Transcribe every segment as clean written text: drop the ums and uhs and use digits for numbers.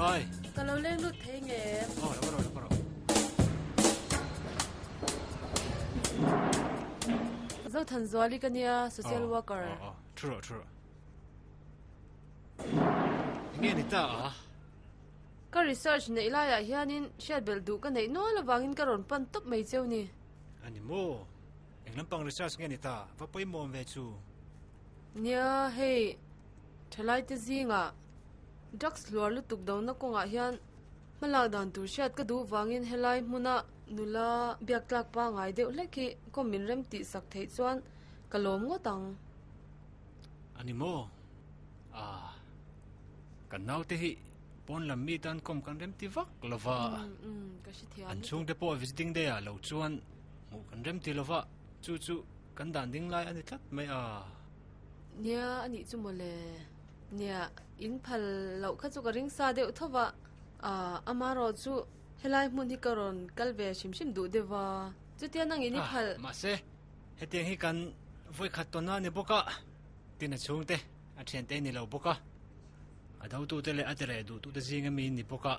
Bye. Ka lo leng lut thei nge em? Aw, lo rawh, lo rawh. Zothanzuali ka nia, social worker. Aw, aw, thu rawh, thu rawh. Enge ni ta a? Ka research neih laiah hianin hriat belh duh ka neih nual avangin ka rawn pan tawp mai cheu ni. A ni maw? Eng lampang research nge ni ta? Va pawimawm ve chu. Nia, hei thalaite zingah drugs hluar lutuk dona kawngah hian hmalak dan tur hriat ka duh vangin helai hmuna nula biak tlak pangai deuh hlek hi kawm min rem tih sak theih chuan ka lawm ngawt ang. A ni maw? Ah, kan naute hi pawn lam mi tan kawm kan rem ti vak lo va. An chhungte pawh visiting day ah lo chuan hmuh kan rem ti lo va, chu chu kan dan ding lai a ni tlat mai a. Nia, a nih chu mawle. Nia, in phal loh kha chu ka ring sa deuh tho va. Ah, amarawh chu helai hmun hi ka rawn kal ve hrim hrim duh deuh va. Chutia nangin i phal. Ah, mahse, hetiang hi kan vawikhat tawn a ni bawk a, tin a chhungte a thiante ni lo bawk a, a dotute leh a tireh duhtute zinga mi ni bawk a,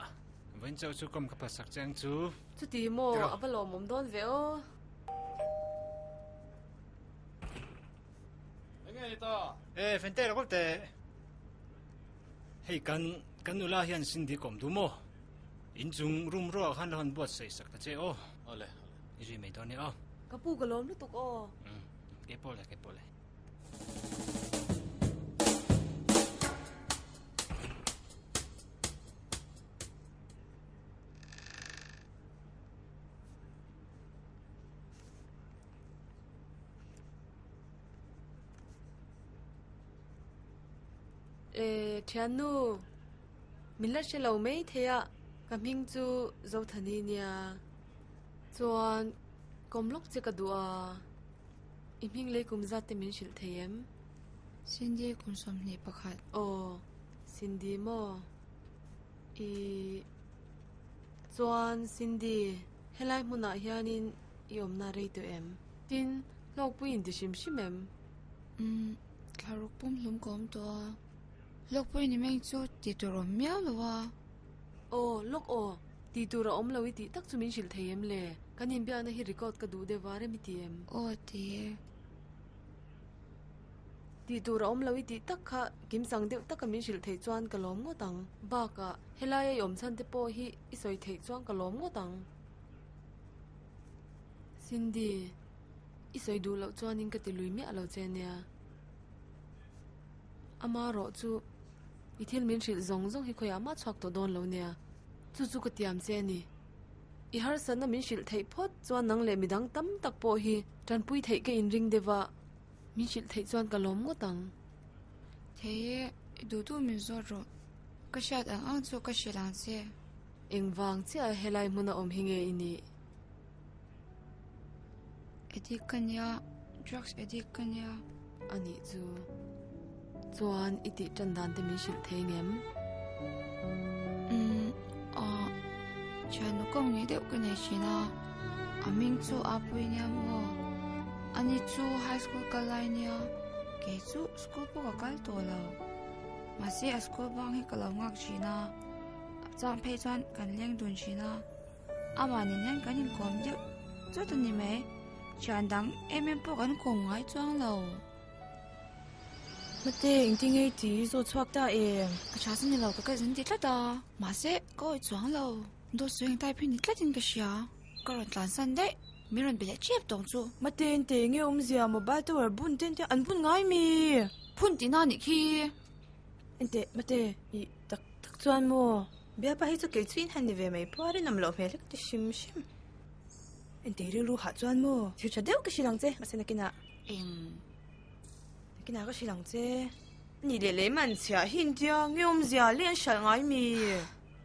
vawiin chauh chu kawm ka phasak che ang chu. Chuti maw, a va lawmawm dawn ve aw. Enge ni ta? E, Fente lo kal teh. Hei kan kan nula hian Cindy kawm duh maw? Inchung room ruah khan lo han buatsaih sak ta che aw. Awle, awle. I zui mai dawn nia aw. Ka pu ka lawm lutuk aw. Umm, ke pawh le, ke pawh le. E, thiannu, min la hre lo mai thei a, ka hming chu Zothani nia. Chuan, kawm lawk che ka duh a, i hming lei kum zat te min hrilh thei em? Cindy kum 21. Aw, Cindy maw? I, chuan Cindy, helai hmunah hianin i awmna rei tawh em? Tin, hlawkpui in ti hrim hrim em? Umm, thlaruk pum hlum ka awm tawh a, hlawkpui ni meng chu tih tur awm miau lo a. Aw, lawk aw, tih tur a awm lo i tih tak chu min hrilh thei em le? Kan inbiakna hi record ka duh deuh va rem i ti em? Aw, ti e. Tih tur a awm lo i tih tak kha kim chang deuh taka min hrilh theih chuan ka lawm ngawt ang. Bakah, helaia i awm chhan te pawh hi i sawi theih chuan ka lawm ngawt ang. Cindy, i sawi duh loh chuanin ka ti lui miah lo che nia. Ama rawh chu i thil min hrilh zawng zawng hi khawiah mah chhuak tawh dawn lo nia. Chu chu ka tiam che a ni. I harsatna min hrilh theih phawt chuan nang leh midang tam tak pawh hi tanpui theih ka inring deuh a, min hrilh theih chuan ka lawm ngawt ang. Thei e, i duh duh min zawt rawh. Ka hriat ang ang chu ka hrilh ang che. Engvang chiah helai hmuna awm hi nge i nih? Addict ka nia, drugs addict ka nia. A nih chu. Chuan i tih tan dan te min hrilh thei ngem? Umm, ah, thiannu kawng nei deuh ka nei thin a, a hming chu Apuii nia maw? Ani chu high school kal lai nia, kei chu school pawh ka kal tawh lo. Mahse a school bang hi ka lo nghak thin a. A chang phei chuan kan leng dun thin a, amah nen hian kan inkawm deuh chawt a ni mai. Thian dang em em pawh kan kawm ngai chuang lo. Mate, engtin nge i ti? I zawt chhuak ta em? Ka tha chu ni lo, ka kal zan ti tlat a. Mahse, ka awih chuang lo. Dawt sawi ang type hi ni tlatin ka hria. Ka rawn tlansan daih, min rawn be leh tep tawng chu. Mate, ente nge awmzia mobile tower bun te ente an bun ngai mi? Phun tihna a nih khi. Ente, mate, i tak tak chuan maw? Bialpa hi chu kei chu in han ni ve mai pawh a rinawm loh hmel hlek ti hrim hrim. Ente rilru hah chuan maw? Thil tha deuh ka hrilh ang che, mahse nakinah. Eng. Nakinah ka hrilh ang che. Ni leh leh man chhiah hi intia nge awmzia leh an hralh ngai mi?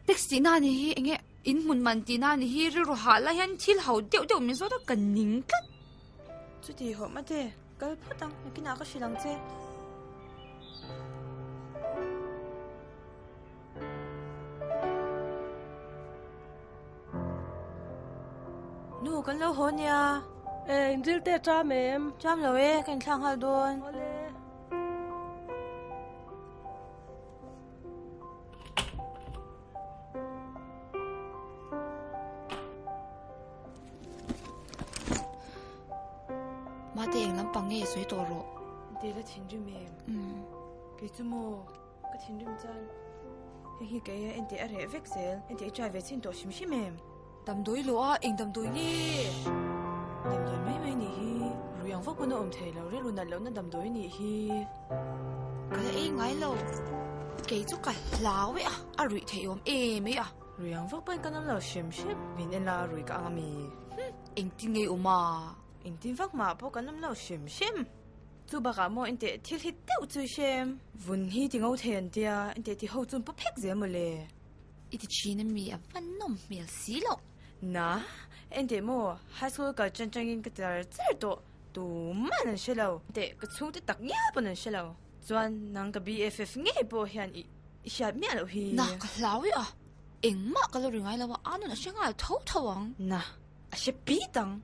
Tax tihna ni hi enge in hmun man tihna ni hi rilru hah lai hian thil ho deuh deuh min zawt a ka ning tlat. Chuti hawh mate. Kal phawt ang, nakinah ka hrilh ang che. Nu, kan lo haw nia. E, inril te ṭam em? Ṭam lo e, ka inthlak nghal dawn. Awle. lampang nge sawi tawh rawh. Te la thinrim em? Umm. Kei chu maw ka thinrim chuan hei hi kei a enteh a reh vek zel, enteh i try ve chhin tawh hrim hrim em? Damdawi lo a, eng damdawi nge? Damdawi mai mai nih hi, rui ang vak pawn a awm thei lo, rilru nat lohna damdawi nih hi. Ka la ei ngai lo, kei chu ka hlau e a, a ruih theih awm em mai a. Rui ang vak pawn kan awm lo hrim hrim, min en la rui ka ang a mi. Hum, engtin nge awm a? Engtin vak mah pawh kan awm lo hrim hrim. Chu bakah maw enteh thil hi deuh chu i hrem. Vun hi ti ngo thei an tia, enteh ti ho chun paw phek zel mawle. I ti thin a mi a va nawm hmel si loh. Na, enteh maw high school kal tan tangin ka char char tawh, tuman an hre lo. Enteh ka chhungte tak ngial pawn an hre lo. Chuan nang ka BFF ngei pawh hian i hriat miah loh hi. Na, ka hlau e a, engmah ka lo ri ngai lo a, a nun a hre nghal tho tho ang. Na, a hre pit ang.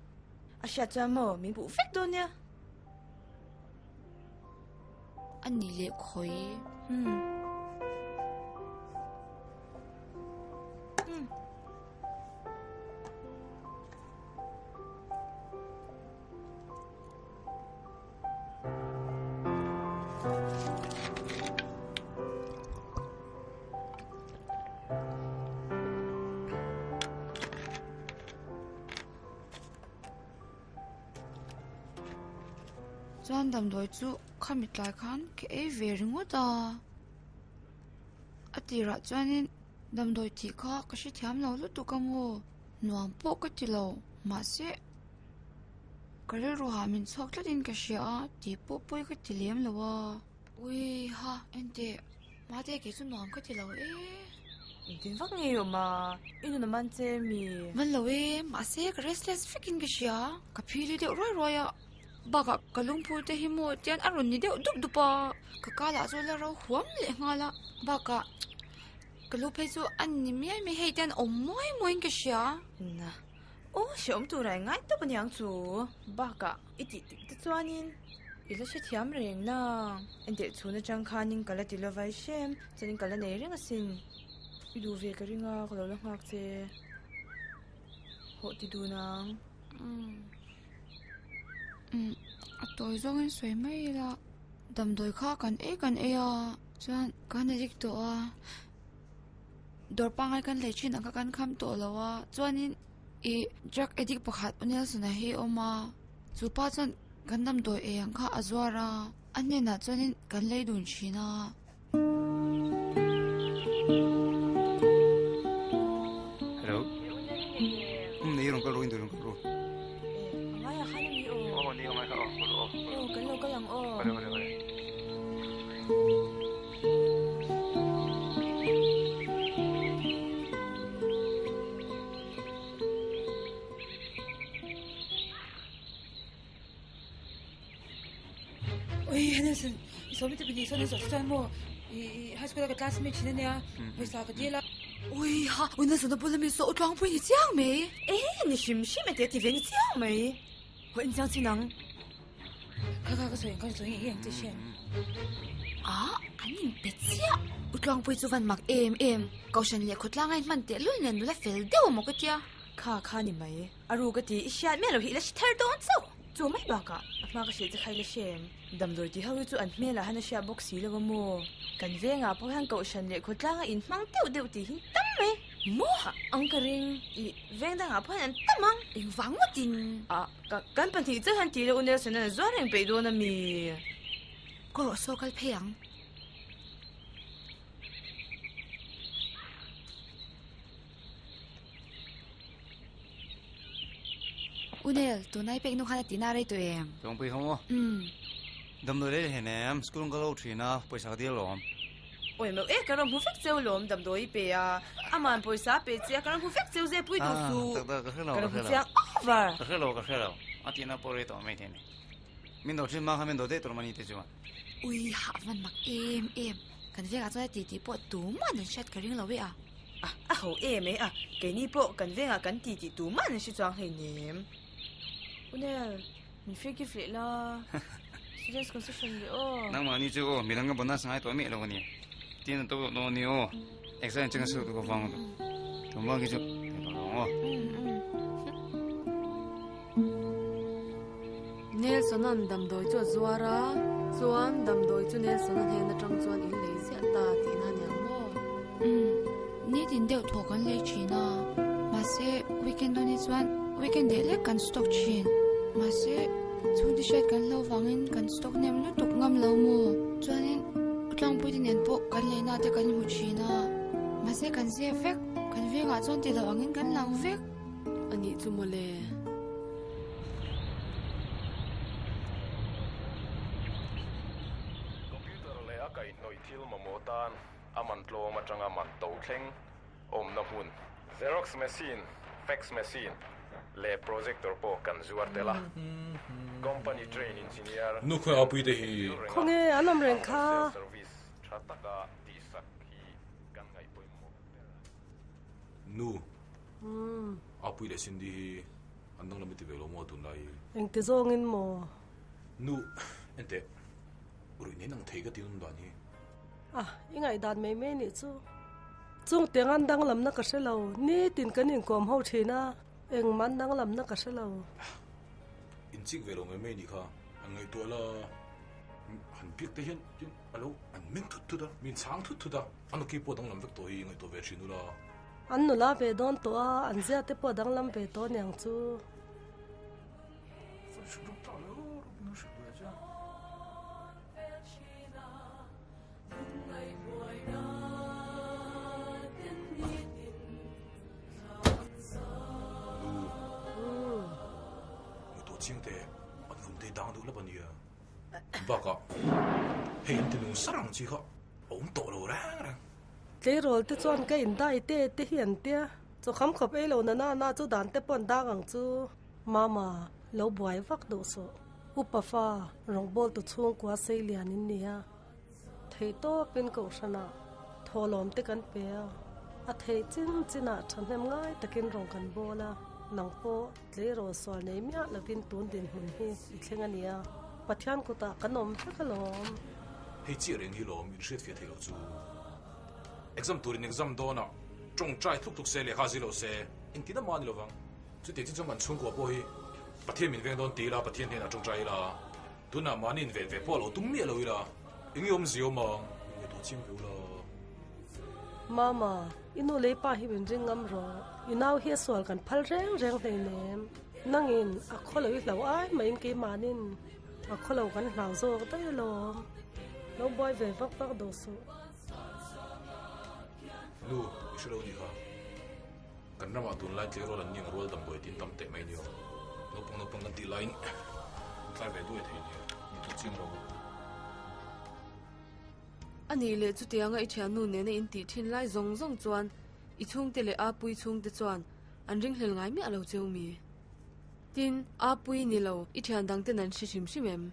A hriat chuan maw min buh vek dawn nia. A ni leh khawi. Hmm. Chuan damdawi chu khami tlai khan ka ei ve ringawt a, a tirah chuanin damdawi tih kha ka hrethiam lo lutuk a maw nuam pawh ka ti lo mahse ka rilru hah min chhuak tlatin ka hria a tih pawh pawi ka ti lem lo a. Ui ha enteh mahte kei chu nuam ka ti lo e. Engtin vak nge i awm a, i nun a man che mi? Man lo e, mahse ka restless vekin ka hria, ka phili deuh ruai ruai a, bakah ka lungphur te hi maw tian a rawn ni deuh dup dup a, ka kal ah chuan la ro huam leh nghal a, bakah ka lu phei chu a ni miai mai hei tian awm muai muaiin ka hria. Na, aw hreawm tura i ngai tawp aniang chu, bakah i tih tik te chuanin i la hrethiam reng na, enteh chhun atang khanin ka la ti lova i hrem, chuanin ka la nei reng asin. I duh ve ka ring a, ka lo la nghak che. Hawh ti dun ang. Umm, a tawi zawngin sawi mai ila, damdawi kha kan ei kan ei a, chuan kan addict tawh a, dawr pangngai kan lei thin ang kha kan kham tawh lo a, chuanin ih drug addict pakhat U Nelson-a hi a awm a, chu pa chuan kan damdawi ei ang kha a zuar a, a hnenah chuanin kan lei dun thin a. Hello. Nei rong kal ro indu rong kal ro. Angai a khan ami aw. Aw ni angai kha aw kal ro aw. Aw kan lo kal ang aw. Kal kal kal. Oi Henderson i sawmi te pahnih sawn an zawh chuan maw i high school a ka classmate thin ania pawisa ka dil a. Oi ha ui Nelson a bula mi saw u tlangpui ni chiang mai. E ni hrim hrim e tia ti ve ni chiang mai. Haw in chiang chin ang. Kha kha ka sawi ang ka sawi ang ang che hriat. A an in pe chiah. U tlangpui chu van mak em em. Kohhran leh khawtlang a in hman teh lul nen nula fel deuh amaw ka tia. Kha kha ni mai. A ru ka ti, i hriat miah lo hi i la hre thar dawn chauh. Chu mai bakah a hma ka hrilh che kha i la hre em? Damdawi ti ho hi chu an hmelah han a hriat bawk si lo a maw? Kan vengah pawh hian kohhran leh khawtlanga inhmang deuh deuh tih hi tam mai. Maw? Ang ka ring, i veng dangah pawh hian an tam ang. Engvang ngawtin? A, ka, kan pahnih chauh hian ti ila u Nelson-a'n a zuar reng peih dawn a mi? Ka rawh saw kal phei ang. Unel, tunai pek nu khan a tina rei tawh em? Tawngpui kha maw? Umm. Damdawi lei hlen em? School ka lo thin a, pawisa ka dil alawm. Awi meuh e, ka rawn hmu vek cheu lawm damdawi pe a. Aman pawisa pe che a, ka rawn hmu vek cheu zeh pui duh suh. Tak tak, ka hre lo, ka ka rawn hre hmu lo. chiang over. Ka hre lo, ka hre lo. A tina pawh rei tawh mai thei ni. Min do thin ma kha min do daih tur mani te chuan. Ui hah van mak em em. Kan vengah chuan a ti tih pawh tuman an hriat ka ring lo e a. A, a ho em e a. Keini pawh kan vengah kan ti tih tuman an hre chuang hleinem. Unel, min free gift leh la. Students concession leh aw. Nangmahni chu aw, midang ka bonus ngai tawh miah lo a ni. Tin a to tawh dawn a ni aw. Exam changa suk ka vang lo. Tumah khi chu thei tawh lo ang aw. Nia. Nelson-a'n damdawi chu a zuar a, chuan damdawi chu Nelson-a hnen atang chuan in lei ziah ta tihna a niang maw? Umm, nitin deuh thaw kan lei thin a, mahse weekend dawn hi chuan weekend leh lek kan stock thin. Mahse chhungte hriat kan hlo vangin kan stock hnem lutuk ngam lo maw? Chuanin Tlangpuite nen pawh kan leina te kan hmu thin a, mahse kan zep vek, kan vengah chuan ti lo angin kan lang vek. A nih chu mawle. Computer leh a kaihhnawih thil mamawh tan a man tlawm atanga man to thleng awmna hmun, Xerox machine, fax machine leh projector pawh kan zuar tel a. Company train engineer Nu khawi a puite hi. Khawnge an awm reng kha. Service tha taka tihsak hi kan ngaih pawimawh ber a ni. Nu, Apui leh Cindy hi an danglam i ti ve lo maw tunlai hi? Engti zawngin maw? Nu, enteh, ruih nen ang thei ka ti awm dan hi. A, i ngaihdan mai mai nih chu. Chung tiang an danglamna ka hre lo, nitin kan inkawm ho thin a, engmah an danglamna ka hre lo. Inchik ve lo mai mai nih kha, an ngaihtuah la, han biak te hian a lo an meng thut thut a, min chhang thut thut a, an awki pawh danglam vek tawh hi ngaihtuah ve thin ula. An nula ve dawn tawh a, an zia te pawh danglam ve tawh aniang chu. Nu, ngaihtuah chiang teh, an vun te dang duh lap a nia. Bakah, hei an ti nung sar ang chi kha a awm tawh lo reng reng. Tleirawl te chuan ka indai te te hi an tia, chaw kham khawp ei lo na na na chu dan te pawh an dang ang chu. Mama, lo buai vak duh suh. Upa fa, rawngbawltu chhungkua sei lian in nia. Theih tawpin kohhranah thawhlawm te kan pe a, a theih chin chinah thahnem ngai takin rawn kan bawl a, nang pawh tleirawl sual nei miah lovin tun dinhmun hi i thleng a nia, Pathian kutah kan awm vek alawm. Hei chiah reng hi lawm in hriatfiah theih loh chu. Exam turin exam dawnah tawngtai tluk tluk se lehkha zir lo se engtin amah a ni lovang. Chutiang chin chuan kan chhungkua pawh hi Pathian min veng dawn ti ila Pathian hnenah tawngtai ila. Tunah mahni in ven ve pawh a lo tum miah lo ila, eng i awmzia awm ang? In ngaihtuah chiang ve ula. Mama, i nu lei pa hi min ring ngam rawh. I nau hi a sual kan phal reng reng hleinem. Nangin a khaw lo i hlau ai maiin keimahnin a khaw lo kan hlau zawk daih alawm. Lo buai ve vak vak duh suh. Nu, i hre lo nih kha. Kan ramah tunlai tleirawl an ning rual damdawi tin tam teh mai nia. Naupang naupang kan tih laiin an tlai ve duai thei nia. Ni tawh chiang lo. A nih leh chutianga i thiannu nena in tih thin lai zawng zawng chuan i chhungte leh Apui chhungte chuan an ringhlel ngai miah lo cheu mi? Tin, Apui ni lo i thian dangten an hre hrim hrim em?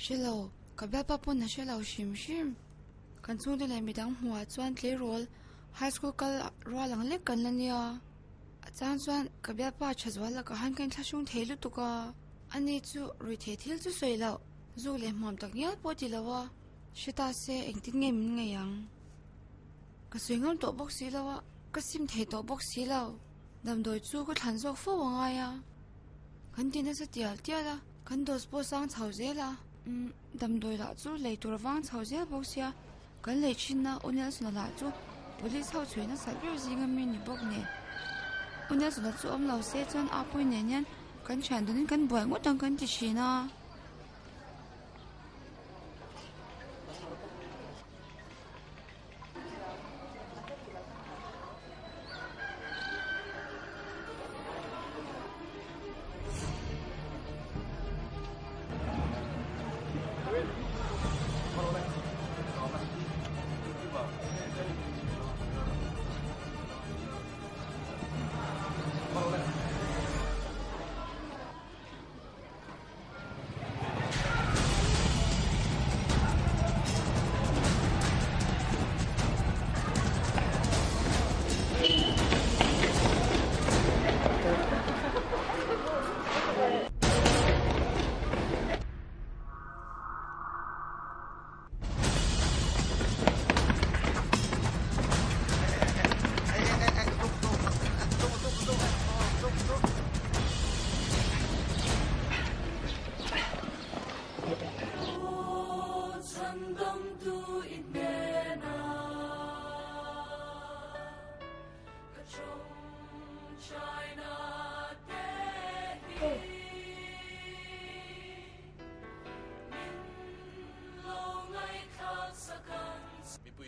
Hre lo, ka bialpa pawn a hre lo hrim hrim. Kan chhungte leh midang hmuhah chuan tleirawl High school kal rual ang lek kan la nia. A chang chuan ka bialpa tha zual lakah han ka inthlahrung thei lutuk a. Ani chu ruihtheih thil chu sawi loh, zuk leh hmuam tak ngial pawh ti lo a. Hre ta se engtin nge min ngaih ang? Ka sawi ngam tawh bawk si lo a, ka sim thei tawh bawk si lo. Damdawi chu ka thlan zawk fo a ngai a. Kan ti nasa tial tial a, kan dose pawh sang chho zel a. Umm, damdawi lah chu lei tur vang chho zel bawk sia. Kan lei thinna U Nelson-a lah chu Police ho chhui nasat ber zinga mi ni bawk nen. U Nelson-a chu awm lo se chuan Apuii nen hian kan thian dawnin kan buai ngawt ang kan ti thin a.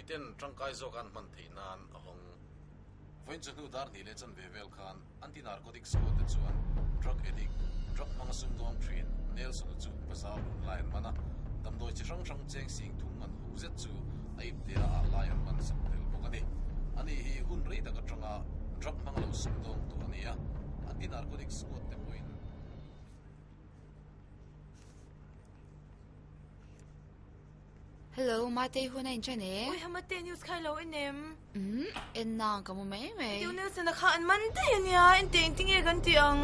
Mipui ten tangkai zawk an hman theih nan a hawng. Vawiin chawhnu dar hnih leh chanve vel khan Anti-Narcotic Squad te chuan drug addict, drug hmanga sumdawng thin Nelson-a chu bazar lun lai an man a, damdawi chi hrang hrang cheng sing thum man hu zet chu a iptea ah lai an man sak tel bawk a ni. Ani hi hun rei tak atanga drug hmang lo sumdawng tawh a ni a, Anti-Narcotic Squad te pawhin. Hello, Matei hun a inṭhen e. Ui, Mate news kha i lo en em? Umm, en nang ka mu mai mai. Tiu Nelson-a kha an man daih a nia, ente engtinge kan ti ang?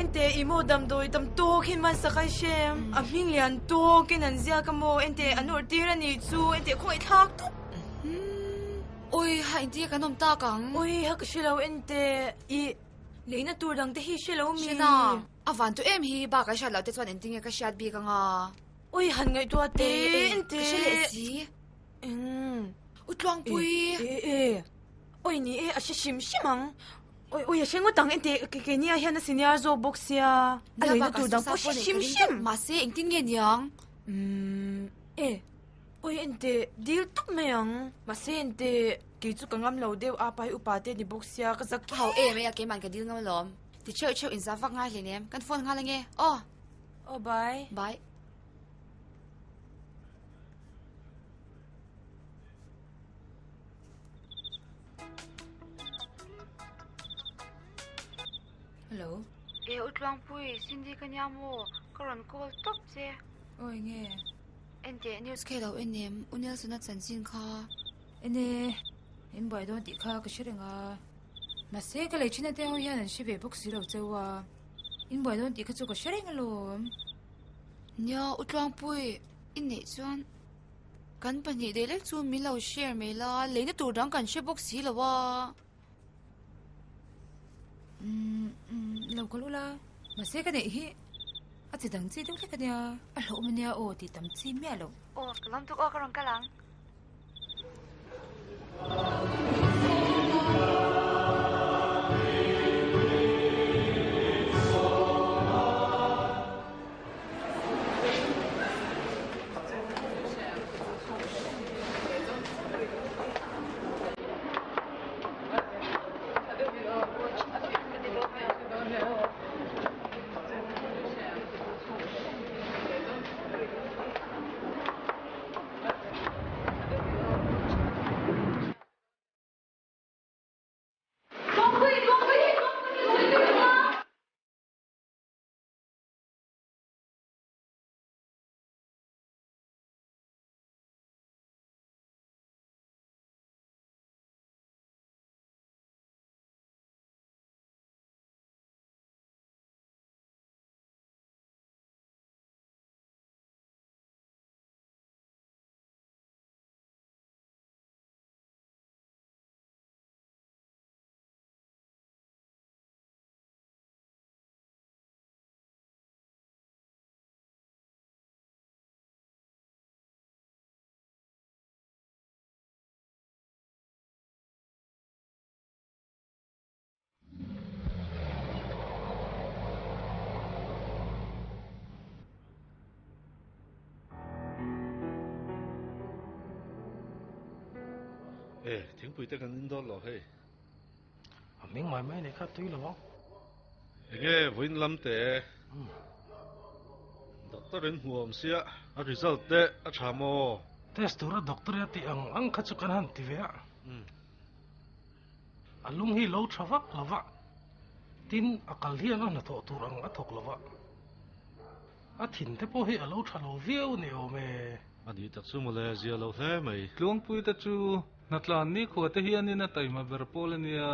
Ente i maw damdawi tam tawkin man sak a i hrem? A hming lian tawkin an ziak a maw? Ente an awrh tir a nih chu, ente khawngaih thlak tawp. Ui, ha engtinge kan awm tak ang? Ui, ha ka hre lo ente i leina tur dang te hi hre lo mi? Hre nang, a van tu em hi bak a hriat loh te chuan engtinge ka hriat bik anga? Ui han ngaihtuah te ente. Ka hre leh si. Eng. U Tluangpui. E e. Ui ni e a hre hrim hrim ang. Ui ui a hre ngawt ang ente ke ke nia hian a senior zawk bawk sia. A leina tur dang pawh hre hrim hrim. Mahse engtin nge niang? Umm e. Ui ente dil tawp mai ang. Mahse ente kei chu ka ngam lo deuh a pai upa te ni bawk sia ka zak. Hau em e a keiman ka dil ngam alawm. Ti cheuh cheuh inzah vak ngai hleinem. Kan phone nghal ange. Aw. Aw bye. Bye. Hello. E u Tluangpui, Cindy ka nia maw? Ka rawn call tawp che. Awi nge? Enteh news kha i lo en em? U Nelson-a chanchin kha. Ene, in buai dawn tih kha ka hre reng a. Mahse ka lei thin ate ho hian an hre ve bawk si lo cheu a. In buai dawn tih kha chu ka hre reng alawm. Nia, U Tluangpui, i neih chuan kan pahnih daih lek chu min lo share mai la, leina tur dang kan hre bawk si lo a. Umm, lo kal ula, mahse ka neih hi a chi dang chi deuh hlek ania, a hlauhawm ania aw tih tam chi miah loh. Aw, ka lam tuk aw ka rawn kal ang. E, thingpui te kan in dawn lo hei. A ming mai mai nei kha tui lo ang. Enge vawiin lam te. Doctor in hmu awm sia, a result te a tha maw? Test tura doctor ia tih ang ang kha chu kan han ti ve a. A lung hi lo tha vak lo va, tin a kal hian a hnathawh tur ang a thawk lo va. A thin te pawh hi a lo tha lo viau ni awm e. A nih tak chu mawle, zia lo hle mai. Tluangpui te chu hnatlan nikhua te hianin a taima ber pawl a nia.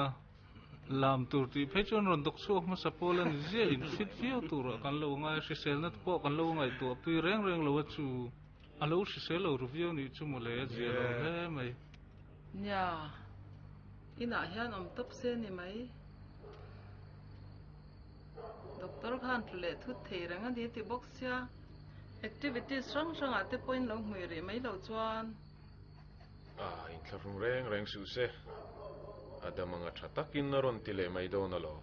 Lam tur tih phei chuan rawn dawk chhuak hmasa pawl a ni ziah in fit viau turah kan lo ngai a, hriselna te pawh kan lo ngaihtuah pui reng reng lo a chu. A lo hrisel lo ru viau nih chu mawle, a zia lo hle mai. Nia, inah hian awm tawp se ni mai. Doctor khan tlu leh thut thei reng a ni ti bawk sia, activities hrang hrangah te pawhin lo hmui rih mai lo chuan. A inthlahrung reng reng suh se, a dam anga tha takin a rawn ti leh mai dawn alaw.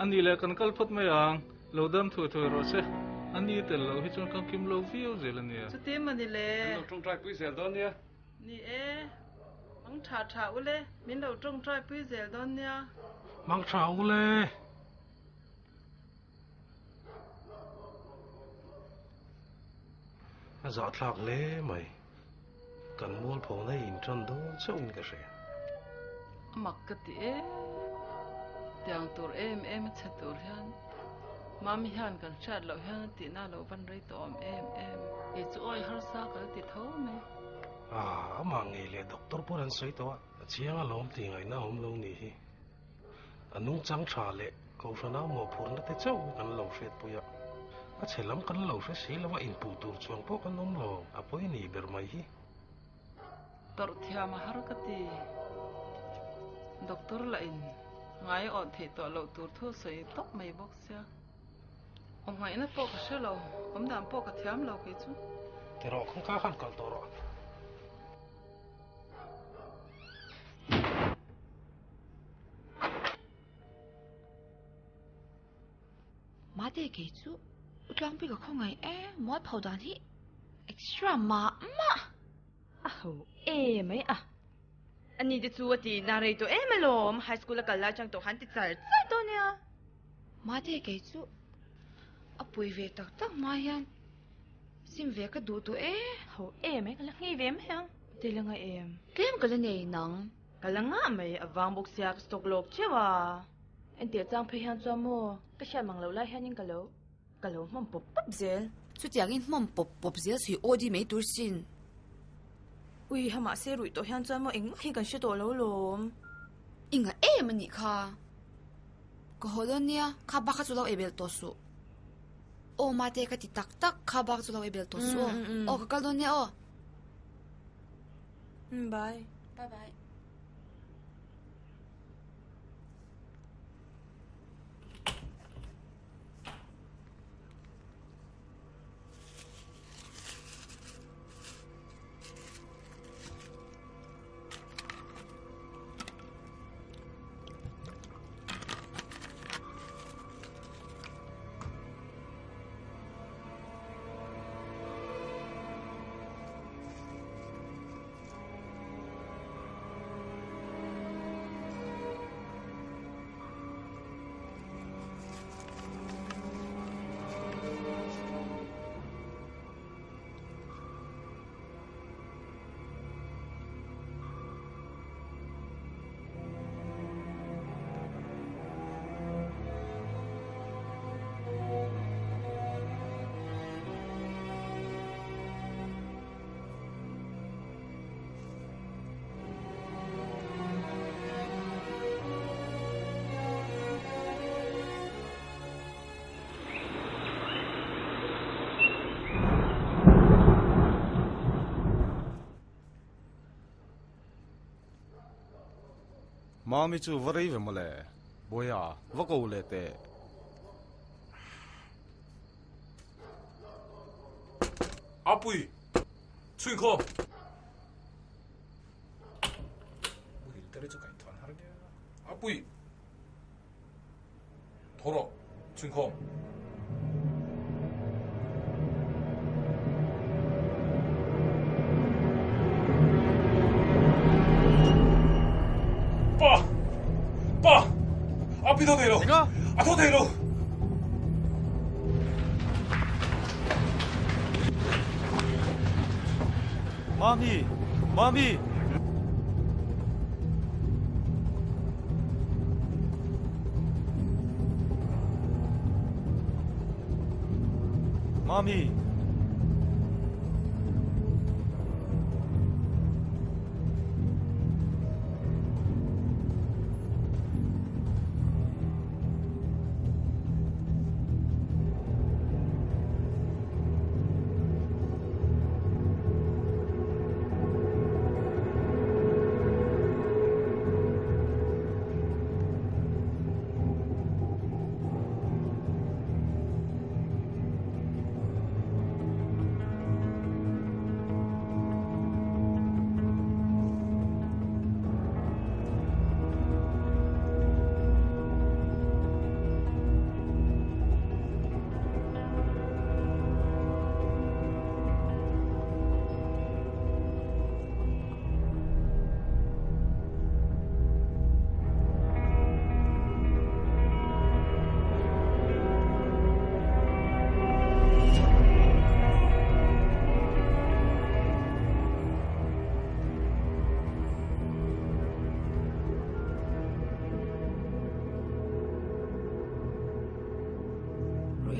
A nih leh kan kal phawt mai ang, lo dam thuai thuai rawh se. Ani tel lo hi chuan kan kim lo viau zel a nia. Chuti maw ni le? Kan lo tawngtai pui zel dawn nia. Ni e, mang tha tha u le, min lo tawngtai pui zel dawn nia. Mang tha u le. A zahthlak hle mai. Kan mualphona hi inṭan dawn chauhin ka hria. A mak ka ti e. Tiang tur em em a chhe tur hian Mami hian kan hriat loh hian a tihna lo van rei tawh awm em em. Kei chu awi harsa ka la ti tho mai. Ah, amah ngei leh doctor pawh an sawi tawh a, a chiang alawm tih ngaihna a awm lo nih hi. A nungchang tha leh Kohhrana mawhphurhna te chauh kan lo hriatpui a, a chhe lam kan lo hre si lo a, inpuh tur chuang pawh kan awm lo, a pawi ni ber mai hi. Tawrh thiam a har ka ti. Doctor lah in ngai a awt theih tawh loh tur thu a sawi tawp mai bawk sia. Awm ngaihna pawh ka hre lo, awm dan pawh ka thiam lo kei chu. Ti rawh, kawngka khan kal tawh rawh. Mate kei chu u tlangpui ka khawngaih e, mualpho dan hi extra mah mah. A ho e mai a. Ani te chu a ti na rei tawh em alawm, high school a kal lai chang tawh khan ti char char dawn nia. Mate kei chu a pui ve tak tak hma hian sim ve ka duh tawh e. Ho e mai, ka la nghei ve mai ang. Te la ngai em? Tlem ka la nei nang. Ka la ngah mai, a vang bawk sia ka stock lawk teuh a. Entir chang phei hian chuan maw ka hriat mang loh lai hianin ka lo ka lo hmawm pawp pawp zel. Chutiangin hmawm pawp pawp zel sui aw di mai tur sin. Ui ha mahse ruih tawh hian chuan maw engmah hi kan hre tawh lo lawm. I ngah em a nih kha. Ka haw dawn nia, kha bak kha chu lo ei belh tawh suh. Aw mate ka ti tak tak, kha bak chu lo ei belh tawh suh aw. Aw ka kal dawn nia aw. Bye. Bye bye. Mami chu va rei ve mawle, Bawiha va ko leh teh. Apui! Chhuikhawm! Muhil te chu kaih thuan har nia. Apui! Thaw rawh, chhuikhawm! Pa! Pa! Api thaw thei lo! A thaw thei lo! Mami! Mami! Mami!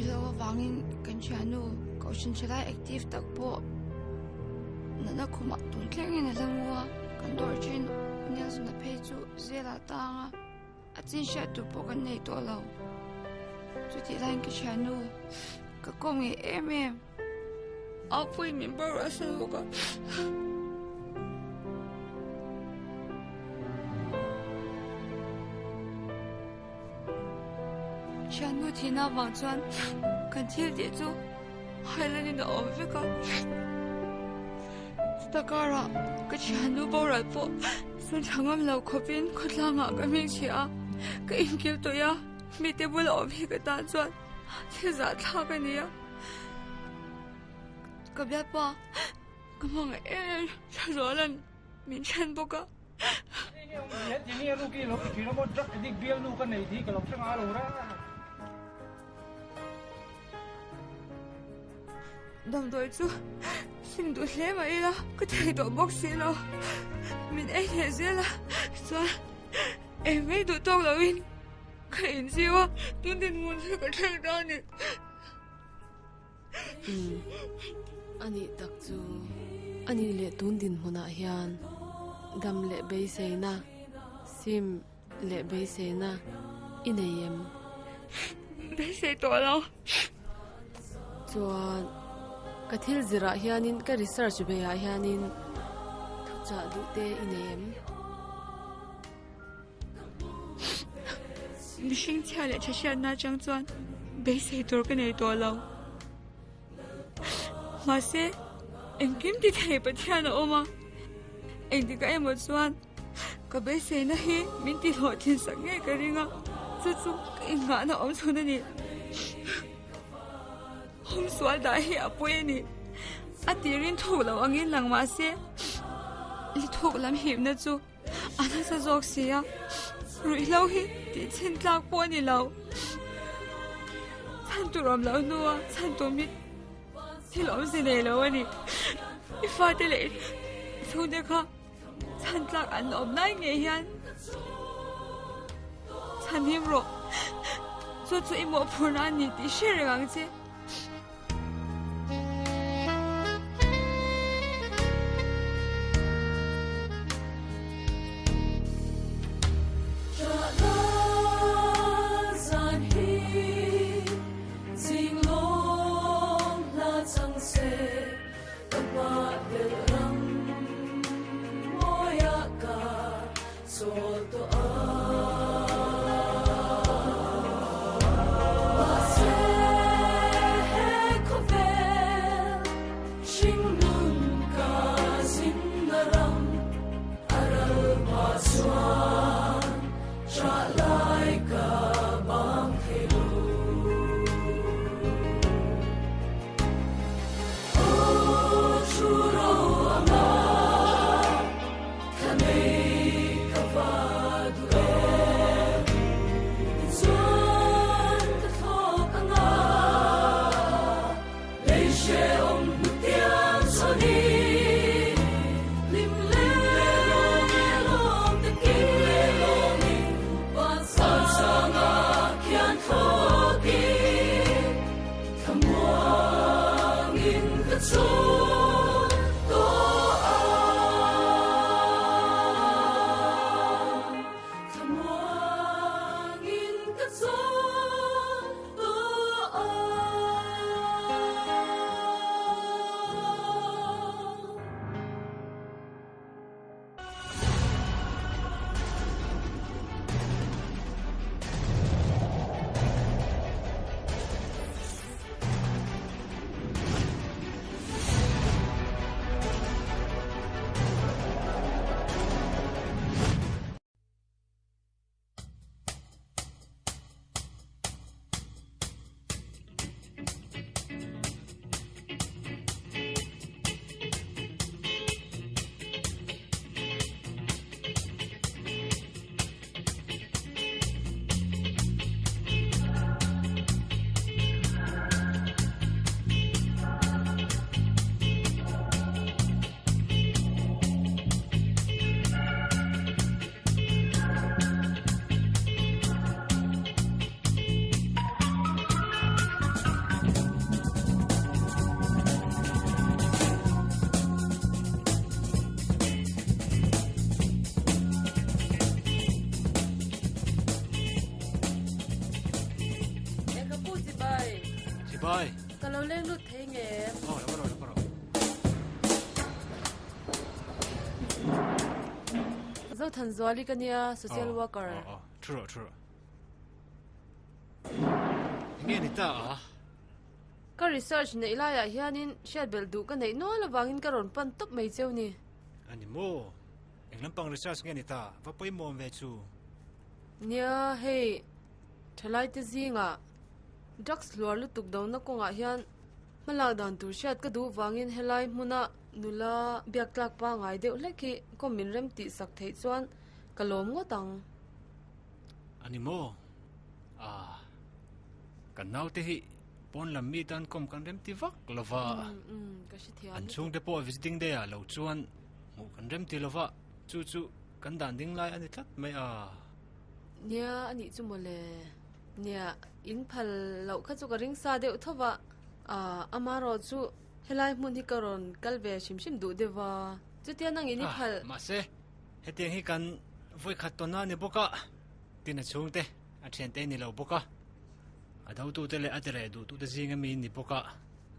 Ruihhlo avangin kan thiannu Kohhran thalai active tak pawh natna khumah tun thlengin a la mu a, kan dawr thin Nelson-a phei chu zelah tang a, a chin hriat tur pawh kan nei tawh lo. Chutih laiin ka thiannu ka kawm ngei em em. A pui min boral sa lawk a. Thiannu thihna avang chuan kan thil tih chu hailanin a awm vek a. Chuta karah ka thiannu boral pawh sawn tha ngam lo khawpin khawtlangah ka hming chhia a, ka inkil tawih a, mite bula awm hi ka tan chuan thil zahthlak a ni a. Ka bialpa ka hmangaih em em Thlazuala'n min then bawk a. Damdawi chu sim duh hle mah ila ka thei tawh bawk si lo. Min ei leh zel a chuan ei mai duh tawk loin ka inziu a tun dinhmun hi ka thleng ta a ni. Umm, anih tak chu anih leh tun dinhmunah hian dam leh beiseina, sim leh beiseina i nei em? Beisei tawh lo. Chuan ka thil zirah hianin ka research beiah hianin thuchah duh te i nei em? Mihring chhia leh tha hriatna atang chuan beisei tur ka nei tawh lo. Mahse, engkim ti thei Pathian a awm a, engtikah emaw chuan ka beiseina hi min ti hlawhtlin sak ngei ka ring a, chu chu ka innghahna awm chhun a ni. Humsual dah hi a pawi a ni. A tirin thuk lo angin lang mahse, li thuk lam hipna chu A nasa zawk si a, ruihhlo hi tih chhin tlak pawh a ni lo. Chhan tur awm loh hnua chhan tum hi thil awmze nei lo a ni. I fate leh i chhungte kha chhan tlak an awm lai ngei hian chhan him rawh. Chu chu i mawhphurhna a ni tih hre reng ang che. Bye. Ka lo leng lut thei nge em? Aw, lo rawh, lo rawh. Zothanzuali ka nia, social worker. Aw, aw, thu rawh, thu rawh. Enge ni ta a? Ka research neih laiah hianin hriat belh duh ka neih nual avangin ka rawn pan tawp mai cheu ni. A ni maw? Eng lampang research nge ni ta? Va pawimawm ve chu. Nia, hei thalaite zingah drugs hluar lutuk dona kawngah hian hmalak dan tur hriat ka duh vangin helai hmuna nula biak tlak pangai deuh hlek hi kawm min rem tih sak theih chuan ka lawm ngawt ang. A ni maw? Ah, kan naute hi pawn lam mi tan kawm kan rem ti vak lo va. An chhungte pawh visiting day ah lo chuan hmuh kan rem ti lo va, chu chu kan dan ding lai a ni tlat mai a. Nia, a nih chu mawle. Nia, in phal loh kha chu ka ring sa deuh tho va. Ah, amarawh chu helai hmun hi ka rawn kal ve hrim hrim duh deuh va. Chutia nangin i phal. Ah, mahse, hetiang hi kan vawikhat tawn a ni bawk a. Tin a chhungte a thiante ni lo bawk a, a dotute leh a tireh duhtute zinga mi ni bawk a,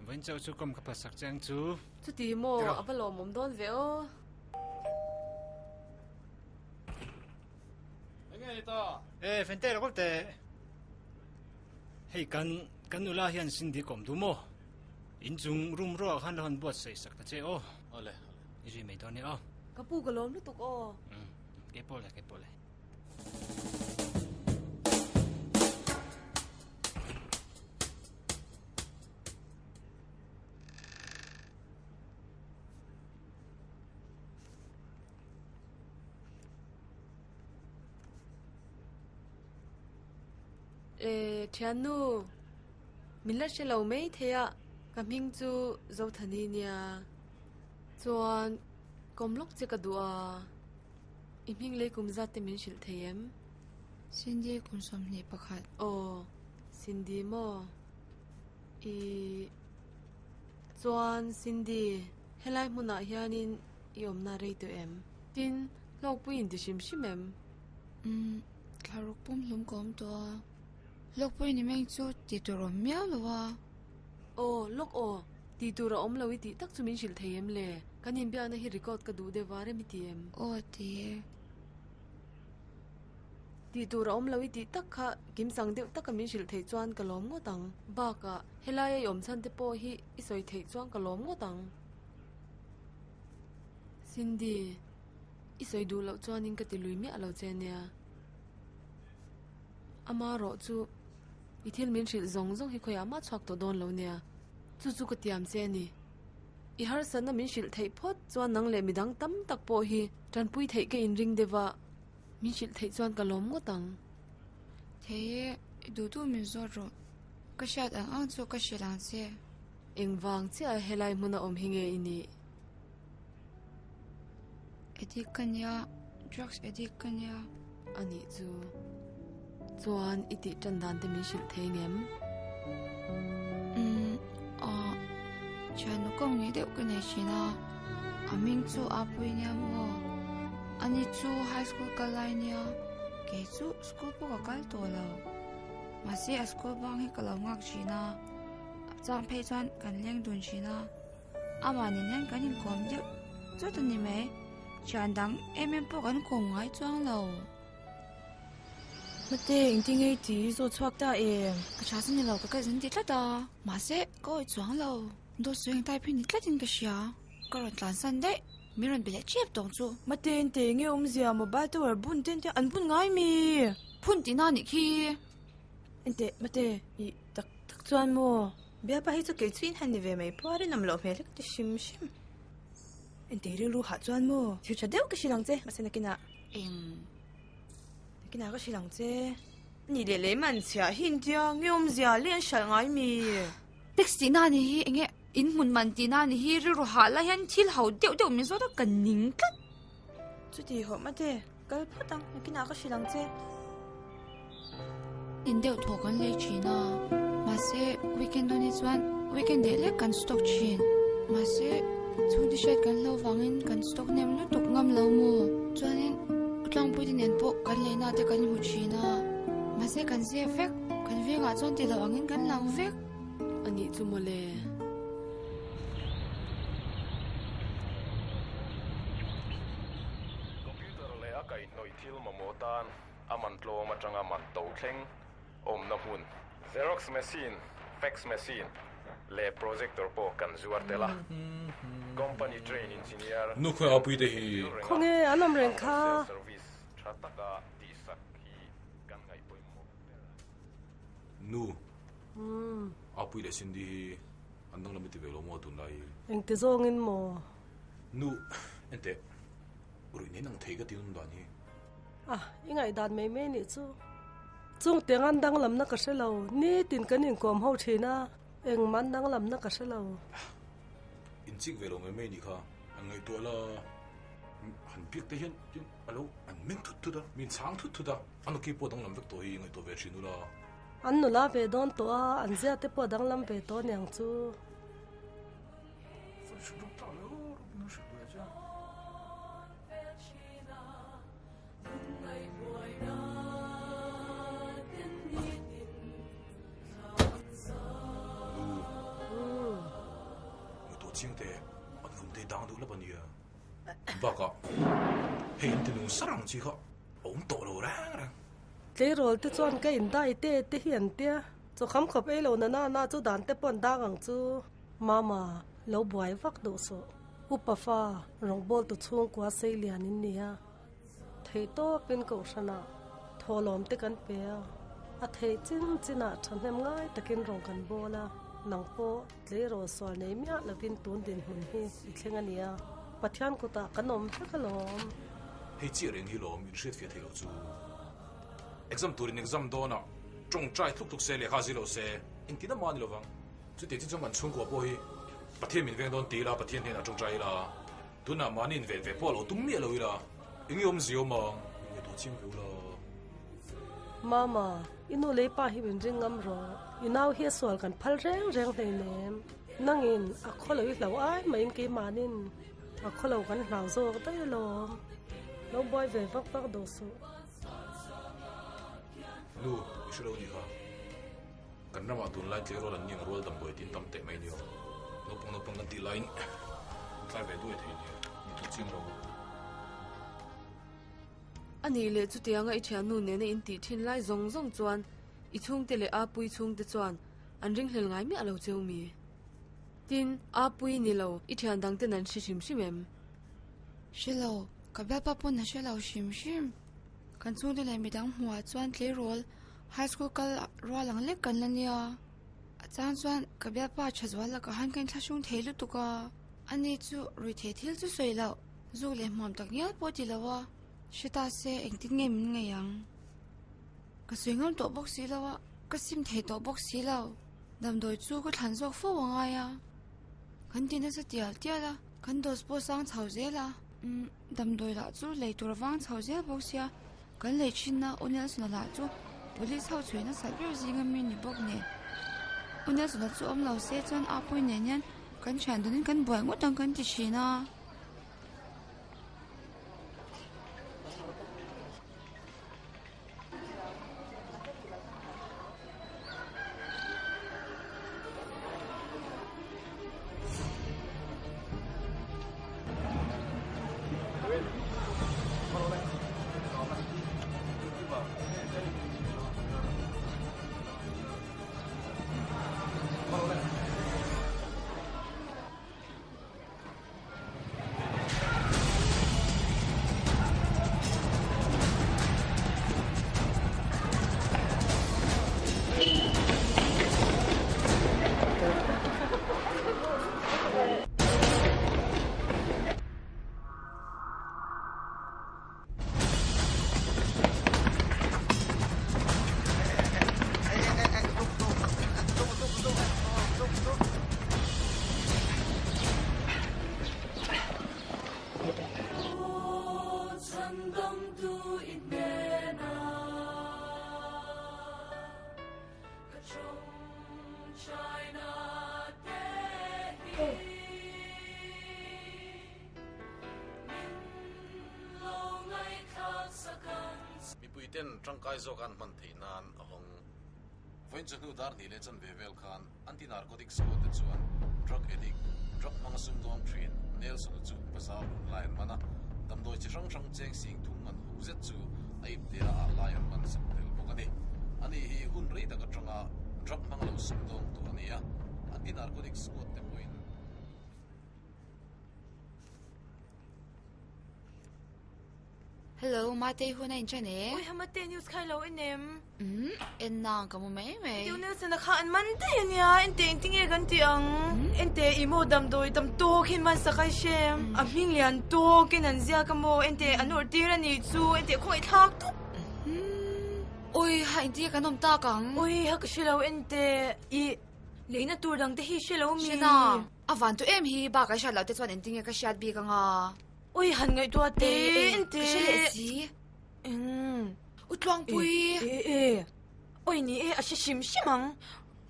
vawiin chauh chu kawm ka phasak che ang chu. Chuti maw, a va lawmawm dawn ve aw. Enge ni ta? E, Fente lo kawp teh. Hei kan kan nula hian Cindy kawm duh maw? Inchung room ruah khan lo han buatsaih sak ta che aw. Awle, awle. I zui mai dawn nia aw. Ka pu ka lawm lutuk aw. Umm, keipawh le, keipawh le. E thiannu min la hre lo mai thei a ka hming chu Zothani nia chuan kawm lawk che ka duh a. I hming lei kum zat te min hrilh thei em? Cindy kum 21. Aw, Cindy maw? I chuan Cindy, helai hmunah hianin i awmna rei tawh em? Tin, hlawkpui in ti hrim hrim em? Umm, thlaruk pumhlum ka awm tawh a, hlawkpui ni meng chu ti tur awm miau lo a. Aw, lawk aw, ti tur a awm lo i tih tak chu min hrilh thei em le? Kan inbiakna hi record ka duh deuh va rem i ti em? Aw ti e. Tih tur a awm lo i tih tak kha kim chang deuh taka min hrilh theih chuan ka lawm ngawt ang. Bakah, helai a i awm chhan te pawh hi i sawi theih chuan ka lawm ngawt ang. Cindy, i sawi duh loh chuanin ka ti lui miah lo che nia. Ama rawh chu i thil min hrilh zawng zawng hi khawiah mah chhuak tawh dawn lo nia. Chu chu ka tiam che a ni. I harsatna min hrilh theih phawt chuan nang leh midang tam tak pawh hi tanpui theih ka inring deuh a, min hrilh theih chuan ka lawm ngawt ang. Thei e, i duh duh min zawt rawh. Ka hriat ang ang chu ka hrilh ang che. Engvang chiah helai hmuna awm hi nge i nih? Addict ka nia, drugs addict ka nia. A nih chu. Chuan i tih tan dan te min hrilh thei ngem? Umm, ah, thiannu kawng nei deuh ka nei thin a, a hming chu Apui nia maw? Ani chu high school kal lai nia, kei chu school pawh ka kal tawh lo. Mahse a school bang hi ka lo nghak thin a, a chang phei chuan kan leng dun thin a. Amah nen hian kan inkawm deuh chawt a ni mai. Thian dang em em pawh kan kawm ngai chuang lo. Mate, engtin nge i ti? I zawt chhuak ta em? Ka tha chu ni lo, ka kal zan ti tlat a. Mahse, ka awih chuang lo. Dawt sawi ang type hi ni tlatin ka hria. Ka rawn tlan san daih. Min rawn be leh tep tawng chu. Mate, engte nge awmzia mobile tower bun te an tia an bun ngai mi? Phun tihna a nih khi. Enteh, mate, i tak tak chuan maw? Bialpa hi chu kei chu in han ni ve mai pawh a rinawm loh hmel hlek ti hrim hrim. Enteh rilru hah chuan maw? Thil tha deuh ka hrilh ang che, mahse nakinah. Eng. Nakinah ka hrilh ang che. Ni leh leh man chhiah hi intia nge awmzia leh an hralh ngai mi? Tax tihna a ni hi enge in hmun man tihna a ni hi rilru hah lai hian thil ho deuh deuh min zawt a ka ning tlat. Chuti hawh mate, kal phawt ang, nakinah ka hrilh ang che. In deuh thaw kan lei thin a, mahse weekend dawn hi chuan weekend leh lek kan stock thin. Mahse chhungte hriat kan hlo vangin kan stock hnem lutuk ngam lo maw? Chuanin Tlangpui te nen pawh kan leina te kan hmu thin a, mahse kan zep vek, kan vengah chuan ti lo angin kan lang vek. Anih chu mawle. Computer leh a kaihhnawih thil mamawh tan a man tlawm atanga man to thleng awmna hmun, Xerox machine, fax machine leh projector pawh kan zuar tel a. Company train engineer Nu khawi a pui te hi. Khawnge an awm reng kha. Service tha taka tihsak hi kan ngaih pawimawh ber a ni. Nu, a pui leh Cindy hi an danglam i ti ve lo maw tunlai hi? Engti zawngin maw? Nu, enteh, ruih nei nang thei ka ti awm dan hi. A, i ngaihdan mai mai nih chu. Chung tiang an danglamna ka hre lo, nitin kan inkawm ho thin a, engmah an danglamna ka hre lo. Inchik ve lo mai mai nih kha, an ngaihtuah la, han biak te hian tin a lo an meng thut thut a, min chhang thut thut a, an awki pawh a danglam vek tawh hi ngaihtuah ve thin ula. An nula ve dawn tawh a, an zia te pawh a danglam ve tawh aniang chu. Tleirawl te chuan ka in dai te te hi an tia, chaw kham khawp ei lo na na na chu dan te pawh an dang ang chu. Mama, lo buai vak duh suh. Upa fa, rawngbawltu chhungkua sei lian in nia. Theih tawpin kohhranah thawhlawm te kan pe a, a theih chin chinah thahnem ngai takin rawn kan bawl a, nang pawh tleirawl sual nei miah lovin tun dinhmun hi i thleng a nia, Pathian kutah kan awm vek alawm. Hei chiah reng hi lawm in hriatfiah theih loh chu. Exam turin exam dawnah tawngtai tluk tluk se lehkha zir lo se engtin amah a ni lovang. Chutiang chin chuan kan chhungkua pawh hi Pathian min veng dawn ti ila Pathian hnenah tawngtai ila. Tunah mahni in ven ve pawh a lo tum miah lo ila, eng i awmzia awm ang, in ngaihtuah chiang ve ula. Mama, i nu lei pa hi min ring ngam rawh, i nau hi a sual kan phal reng reng hleinem, nangin a khaw lo i hlau ai maiin keimahnin a khaw lo kan hlau zawk daih alawm, lo buai ve vak vak duh suh. Nu, i hre lo nih kha. Kan ramah tunlai tleirawl an niang rual damdawi tin tam teh mai nia. Naupang naupang kan tih laiin an tlai ve duai thei nia. Ni tawh chiang lo. A nih leh chutianga i thiannu nena in tih thin lai zawng zawng chuan i chhungte leh Apuii chhungte chuan an ringhlel ngai miah lo cheu mi? Tin, Apuii ni lo, i thian dangten an hre hrim hrim em? Hre lo, ka bialpa pawn a hre lo hrim hrim. Kan chhungte leh midang hmuhah chuan tleirawl High school kal rual ang lek kan la nia. A chang chuan ka bialpa tha zual lakah han ka inthlahrung thei lutuk a. Ani chu ruithei thil chu sawi loh, zuk leh hmuam tak ngial pawh ti lo a. Hre ta se engtin nge min ngaih ang? Ka sawi ngam tawh bawk si lo a, ka sim thei tawh bawk si lo. Damdawi chu ka thlan zawk fo a ngai a. Kan ti nasa tial tial a, kan dose pawh sang chho zel a. Umm, damdawi lah chu lei tur vang chho zel bawk sia. Kan lei thinna U Nelsona lah chu Police ho chhui nasat ber zinga mi ni bawk nen. U Nelsona chu awm lo se chuan Apuii nen hian kan thian dunin kan buai ngawt ang kan ti thin a. Mipui ten tangkai zawk an hman theih nan a hawng. Vawiin chawhnu dar hnih leh chanve vel khan. Anti-Narcotic Squad te chuan drug addict, drug hmanga sumdawng thin Nelson-a chu bazar lun lai an man a, damdawi chi hrang hrang cheng sing thum man hu zet chu a iptea ah lai an man sak tel bawk a ni. Ani hi hun rei tak atanga drug hmang lo sumdawng tawh a ni a, Anti-Narcotic Squad te pawhin. Hello, Matei hun a inṭhen e. Ui, Mate news kha i lo en em? Umm, en nang ka mu mai mai. Tiu Nelson-a kha an man daih a nia, ente engtinge kan ti ang? Ente i maw damdawi tam tawkin man sak a i hre em? A hming lian tawkin an ziak a maw? Ente an awrh tir a nih chu, ente khawngaih thlak tawp. Ui, ha engtinge kan awm tak ang? Ui, ha ka hre lo ente i leina tur dang te hi hre lo mi? Hre nang, a van tu em hi bak a hriat loh te chuan engtinge ka hriat bik anga? Ui han ngaihtuah te te. Ka hre leh si. Eng. U Tluangpui. E e. Ui ni e a hre hrim hrim ang.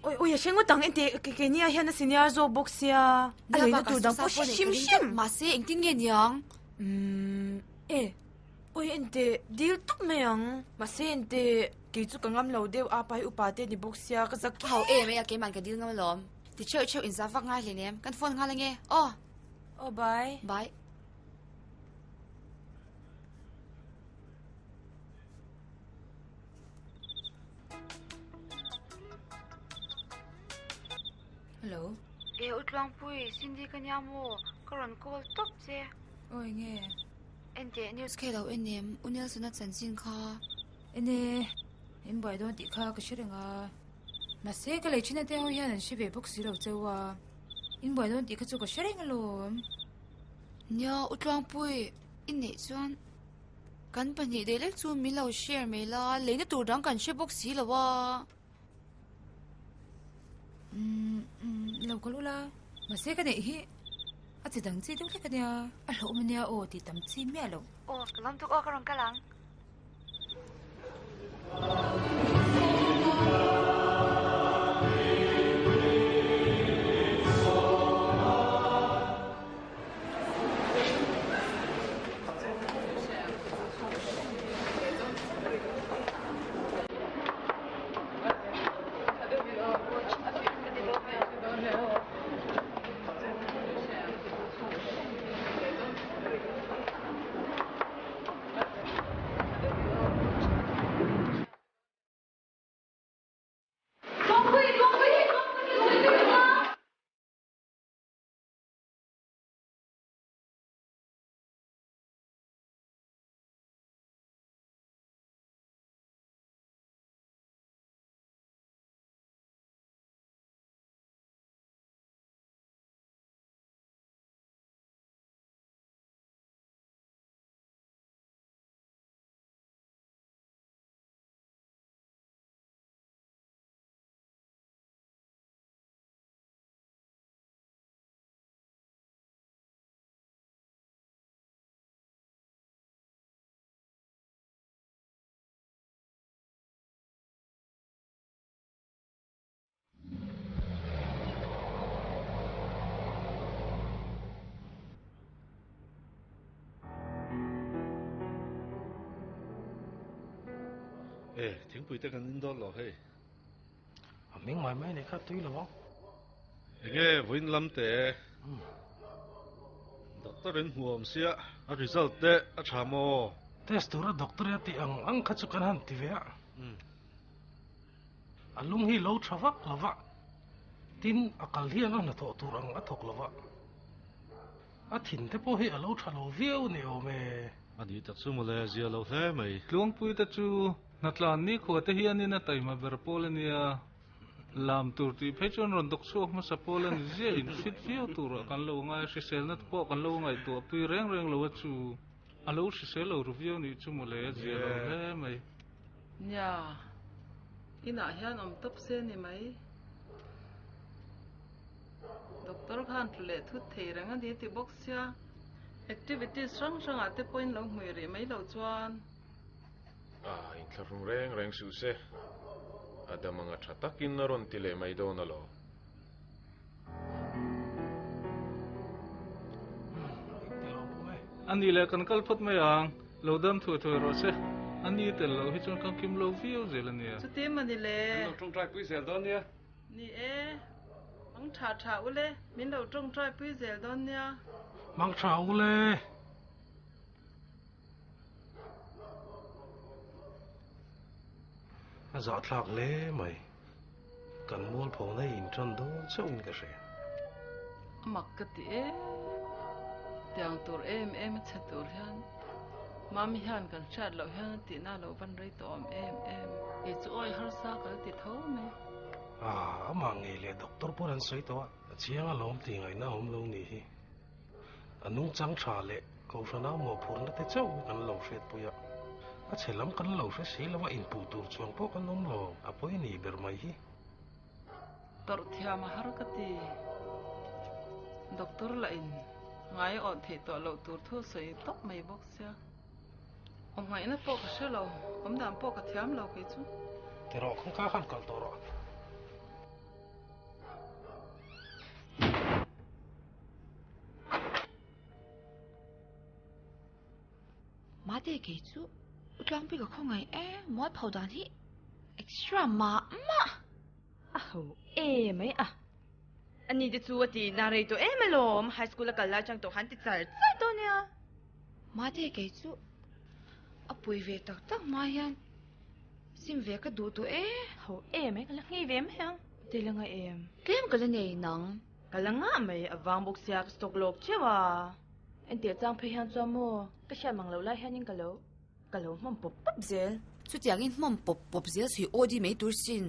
Ui ui a hre ngawt ang ente ke ke nia hian a senior zawk bawk sia. A leina tur dang pawh hre hrim hrim. Mahse engtin nge niang? Umm e. Ui ente dil tawp mai ang. Mahse ente kei chu ka ngam lo deuh a pai upa te ni bawk sia ka zak. Hau em e a keiman ka dil ngam alawm. Ti theuh theuh inzah vak ngai hleinem. Kan phone nghal ange. Aw. Oh bye. Bye. Hello. E u Tluangpui, Cindy ka nia maw? Ka rawn call tawp che. Awi nge? Enteh news kha i lo en em? U Nelson-a chanchin kha. En e, in buai dawn tih kha ka hre reng a. Mahse ka lei thin ate ho hian an hre ve bawk si lo cheu a. In buai dawn tih kha chu ka hre reng alawm. Nia, U Tluangpui, i neih chuan kan pahnih daih lek chu min lo share mai la, leina tur dang kan hre bawk si lo a. Umm, lo kal ula, mahse ka neih hi a chi dang chi deuh hlek ania, a hlauhawm ania aw tih tam chi miah loh. Aw, ka lam tuk aw ka rawn kal ang. E, thingpui te kan in dawn lo hei. A ming mai mai nei kha tui lo ang. Enge vawiin lam te. Doctor in hmu awm sia, a result te a tha maw? Test tura doctor ia tih ang ang kha chu kan han ti ve a. A lung hi lo tha vak lo va, tin a kal hian a hnathawh tur ang a thawk lo va. A thin te pawh hi a lo tha lo viau ni awm e. A nih tak chu mawle, zia lo hle mai. Tluangpui te chu hnatlan nikhua te hianin a taima ber pawl a nia. Lam tur tih phei chuan rawn dawk chhuak hmasa pawl a ni ziah in fit viau turah kan lo ngai a, hriselna te pawh kan lo ngaihtuah pui reng reng lo a chu. A lo hrisel lo ru viau nih chu mawle, a zia lo hle mai. Nia, inah hian awm tawp se ni mai. Doctor khan tlu leh thut thei reng a ni ti bawk sia, activities hrang hrangah te pawhin lo hmui rih mai loh chuan. Ah, inthlahrung reng reng suh se. A dam anga tha takin a rawn ti leh mai dawn alaw. A nih leh kan kal phawt mai ang, lo dam thuai thuai rawh se. A ni tel loh hi chuan kan kim lo viau zel a nia. Chuti mah ni le. Kan lo tawngtai pui zel dawn nia. Ni e. Mangtha tha ule, min lo tawngtai pui zel dawn nia. Mangtha ule. A zahthlak hle mai. Kan mualphona in tan dawn chauhin ka hria. A mak ka ti e. Tiang tur em em a chhe tur hian Mami hian kan hriat loh hian a tihna lo van rei tawh awm em em. Kei chu awi harsa ka la ti tho mai. Ah, amah ngei leh doctor pawh an sawi tawh a, a chiang alawm tih ngaihna a awm lo nih hi. A nungchang tha leh Kohhran a mawhphurhna te chauh hi kan lo hriatpui a, a chhe lam kan lo hre si lo a, inpuh tur chuang pawh kan awm lo, a pawi nih ber mai hi. Tawrh thiam a har ka ti. Doctor lah in ngai a awt theih tawh loh tur thu sawi tawp mai bawk sia. Awm ngaihna pawh ka hre lo, awm dan pawh ka thiam lo kei chu. Ti rawh, kawngka khan kal tawh rawh. Mate kei chu u tlangpui ka khawngaih e, mualpho dan hi extra mah mah. A ho e mai a. Ani te chu a ti na rei tawh em alawm, high school a kal lai chang tawh khan ti char char dawn nia. Mate kei chu a pui ve tak tak hma hian sim ve ka duh tawh e. Ho e mai, ka la nghei ve mai ang. Te la ngai em? Tlem ka la nei nang. Ka la ngah mai, a vang bawk sia ka stock lawk theuh a. Entir chang phei hian chuan maw ka hriat mang loh lai hianin ka lo ka lo hmawm pawp pawp zel. Chutiangin hmawm pawp pawp zel sui aw di mai tur sin.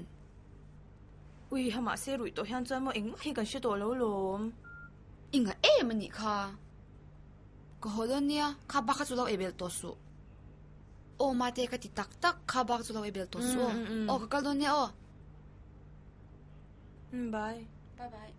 Ui ha mahse ruih tawh hian chuan maw engmah hi kan hre tawh lo lawm. I ngah em a nih kha. Ka haw dawn nia, kha bak kha chu lo ei belh tawh suh. Aw mate ka ti tak tak, kha bak chu lo ei belh tawh suh aw. Aw ka kal dawn nia aw. Bye. Bye bye.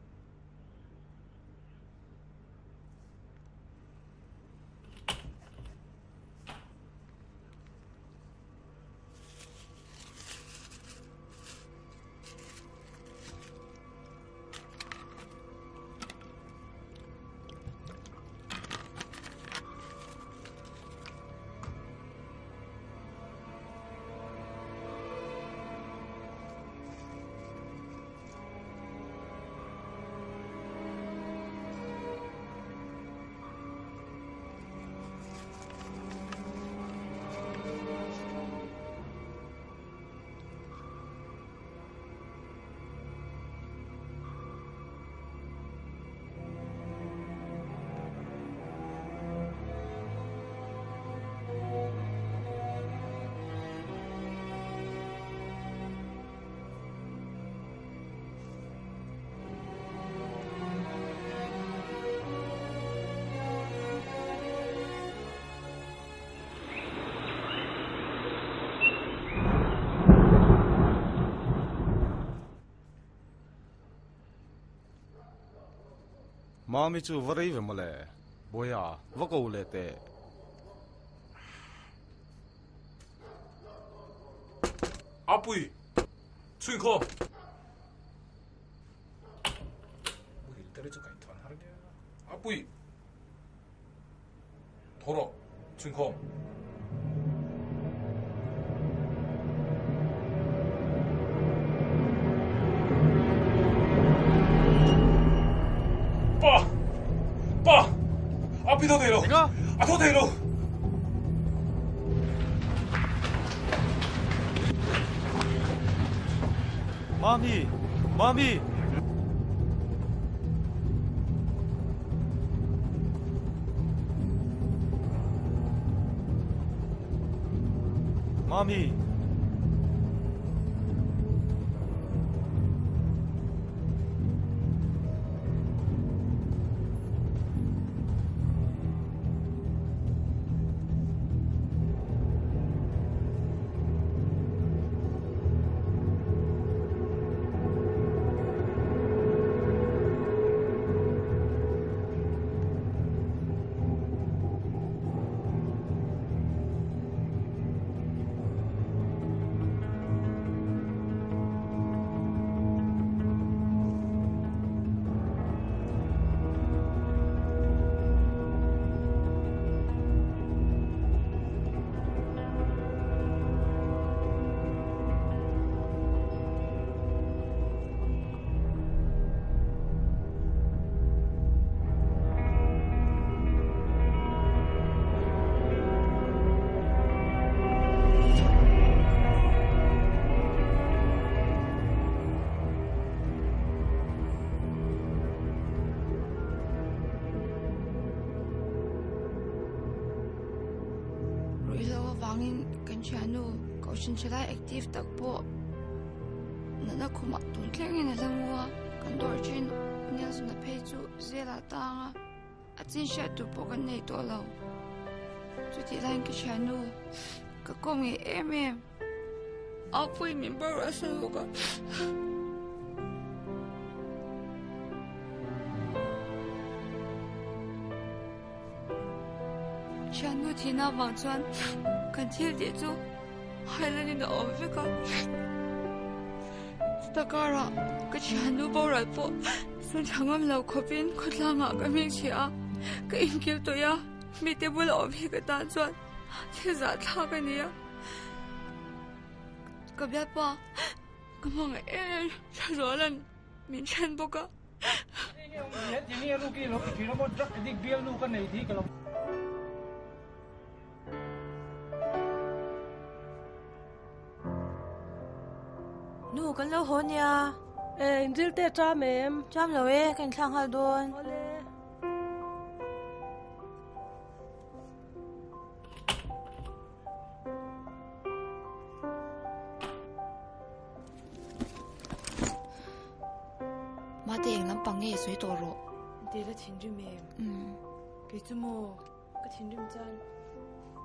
Mami chu va rei ve mawle, Bawiha va ko leh teh. Apui! Chhuikhawm! Muhil te chu kaih thawn har nia. Apui! Tho rawh, chhuikhawm! Pa! Pa! Api tho thei lo! A tho thei lo! Mami! Mami! Mami! Chuvangin kan thiannu Kohhran thalai active tak pawh natna khumah tun thlengin a la mu a, kan dawr thin Nelson-a phei chu zelah tang a, a chin hriat tur pawh kan nei tawh lo. Chutih laiin ka thiannu ka kawm ngei em em. A pui min bar a sa lawk a. Thiannu thihna avang chuan kan thil tih chu hailanin a awm vek a. Chuta karah ka thiannu boral pawh sawn thla ngam lo khawpin khawtlangah ka hming chhia a, ka inkil tawih a, mite bula awm hi ka tan chuan thil zahthlak a ni a. Ka bialpa ka hmangaih em em Thlazuala'n min then bawk a. Nu kan lo haw nia. E inril te ṭam em? Ṭam lo e, ka inthlak nghal dawn. Awle. Mate eng lampang nge sawi tawh rawh. Te la thinrim em? Kei chu maw ka thinrim chuan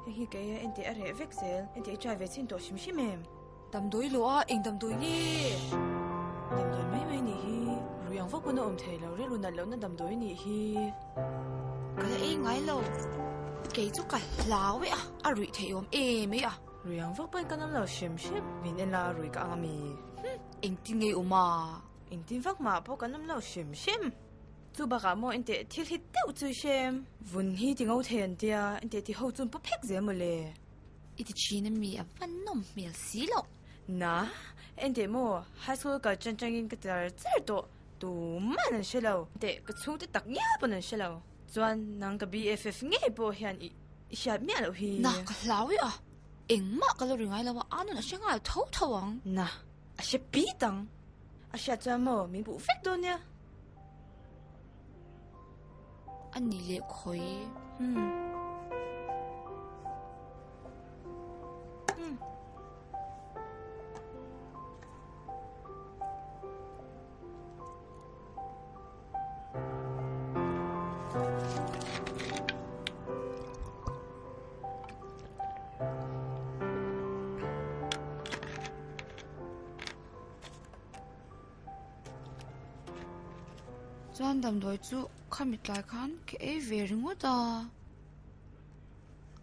hei hi kei a enteh a reh vek zel enteh i try ve chhin tawh hrim hrim em? Damdawi lo a eng damdawi nge? Damdawi mai mai nih hi rui ang vak pawn a awm thei lo rilru nat lohna damdawi nih hi. Ka la ei ngai lo kei chu ka hlau e a a ruih theih awm em mai a. Rui ang vak pawn ka nawm lo hrim hrim min en la rui ka ang ami. Engtin nge awm a? Engtin vak mah pawh ka nawm lo hrim hrim. Chu bakah maw enteh thil hi deuh chu i hrem. Vun hi ti ngo thei an tia enteh ti ho chu an paw phek zel mawle. I ti thin a mi a va nawm hmel si loh. Na, enteh maw high school kal tan tangin ka char char tawh tuman an hre lo. Enteh ka chhungte tak ngial pawn an hre lo. Chuan nang ka BFF ngei pawh hian i i hriat miah loh hi. Na, ka hlau e a, engmah ka lo ri ngai lo a, a nun a hre nghal tho tho ang. Na, a hre pit ang. A hriat chuan maw min buh vek dawn nia. A ni leh khawi. Hmm. Chuan damdawi chu khami tlai khan ka ei ve ringawt a,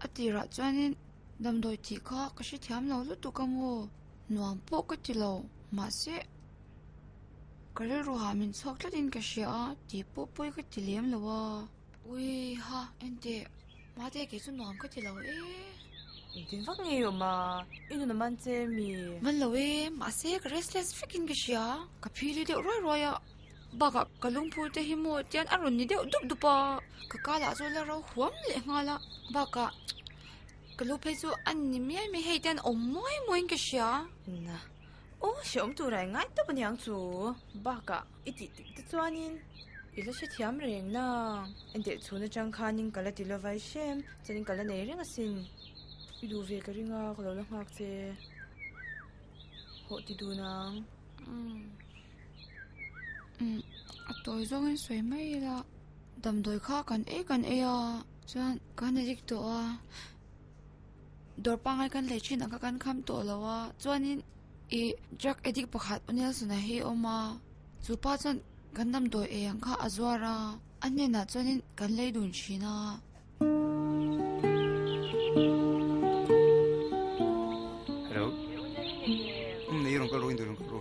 a tirah chuanin damdawi tih kha ka hrethiam lo lutuk a maw nuam pawh ka ti lo mahse ka rilru hah min chhuak tlatin ka hria a tih pawh pawi ka ti lem lo a. Ui ha enteh mate kei chu nuam ka ti lo e. Engtin vak nge i awm a, i nun a man che mi? Man lo e, mahse ka restless vekin ka hria, ka phili deuh ruai ruai a, bakah ka lungphur te hi maw tian a rawn ni deuh dup dup a, ka kal ah chuan la ro huam leh nghal a, bakah ka lu phei chu a ni miai mai hei tian awm muai muaiin ka hria. Na, aw hrehawm tur a ingai tawp aniang chu, bakah i tih tik te chuanin i la hrethiam reng na, enteh chhun atang khanin ka la ti lova i hrem, chuanin ka la nei reng asin, i duh ve ka ring a ka lo la nghak che, hawh ti dun ang. Umm a tawi zawngin sawi mai ila, damdawi kha kan ei kan ei a, chuan kan addict tawh a, dawr pangngai kan lei thin ang kha kan kham tawh lo a, chuanin ih drug addict pakhat u Nelson-a hi a awm a, chu pa chuan kan damdawi ei ang kha a zuar a, a hnenah chuanin kan lei dun thin a. Hello. Nei rong kal ru in rong kal ru.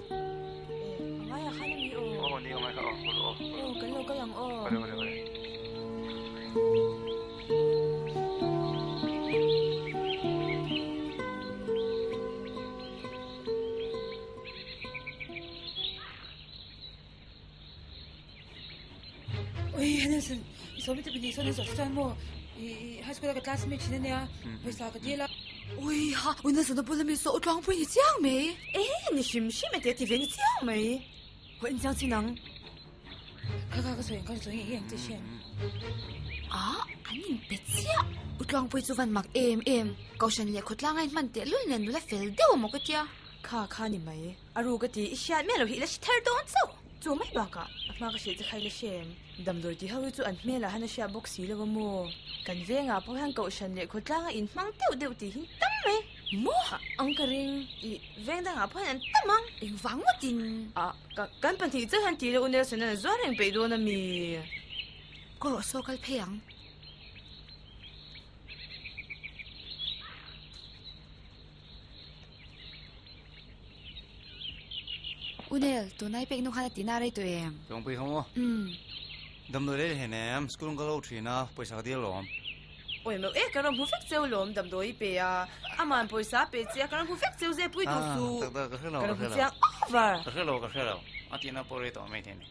Angai a khan ami aw. Aw ni angai kha aw kal ru aw. Aw kan lo kal ang aw. Kal kal kal. Oi Nelson i sawmi te pahnih sawn an zawh chuan maw i high school a ka classmate thin ania pawisa ka dil a. Oi ha ui Nelson a bula mi saw u tlangpui ni chiang mai. E ni hrim hrim e tia ti ve ni chiang mai. Haw in chiang chin ang. Kha kha ka sawi ang ka sawi ang i ang che hriat. A, an in pe chiah. U Tluangpui chu van mak em em. Kohhran leh khawtlang a inhman teh lul nen nula fel deuh a maw ka tia. Kha kha ni mai. A ru ka ti, i hriat miah lo hi i la hre thar dawn chauh. Chu mai bakah a hma ka hrilh che kha i la hre em? Damdawi ti ho hi chu an hmelah han a hriat bawk si lo a maw? Kan vengah pawh hian Kohhran leh khawtlang a inhmang deuh deuh tih hi tam mai. Maw? Ang ka ring. I veng dangah pawh hian an tam ang. Engvang ngawtin? A, ka, kan pahnih chauh hian ti ila U Nelson an zuar reng peih dawn a mi? Ka rawh saw kal phei ang. U Nel, tunai pek nu khan a ti na rei tawh em? Tlawngpui kha maw? Umm. Damdawi lei hlen em? School an kal ho thin a, pawisa ka dil alawm. Awi meuh e, ka rawn hmu vek cheu lawm damdawi pe a, aman pawisa a pe che a, ka rawn hmu vek cheu zeh pui duh suh. Tak tak, ka hre lo, ka ka rawn hre hmu lo. chiang over. Ka hre lo, ka hre lo. A tihna pawh rei tawh mai thei a ni.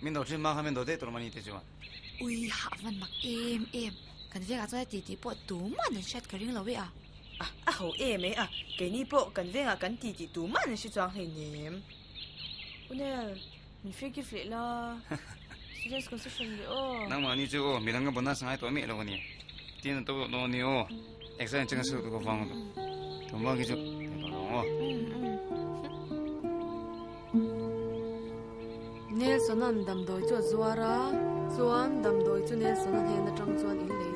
Min do thin hma khan min do daih tur mah ni te chuan. Ui hah van mak em em, kan vengah chuan a ti tih pawh tuman an hriat ka ring lo e a. A, a ho em e a, keini pawh kan vengah kan ti tih tuman an hre chuang hleinem. Unel, min free gift leh la, students concession leh aw. Nangmah ni chu aw, midang ka bonus ngai tawh miah lo a ni. Tin a to tawh dawn a ni aw, exam changa sut ka vang lo. Tumah khi chu ni tawh lo ang aw. Nelson-a'n damdawi chu a zuar a, chuan damdawi chu Nelson-a hnen atang chuan in lei.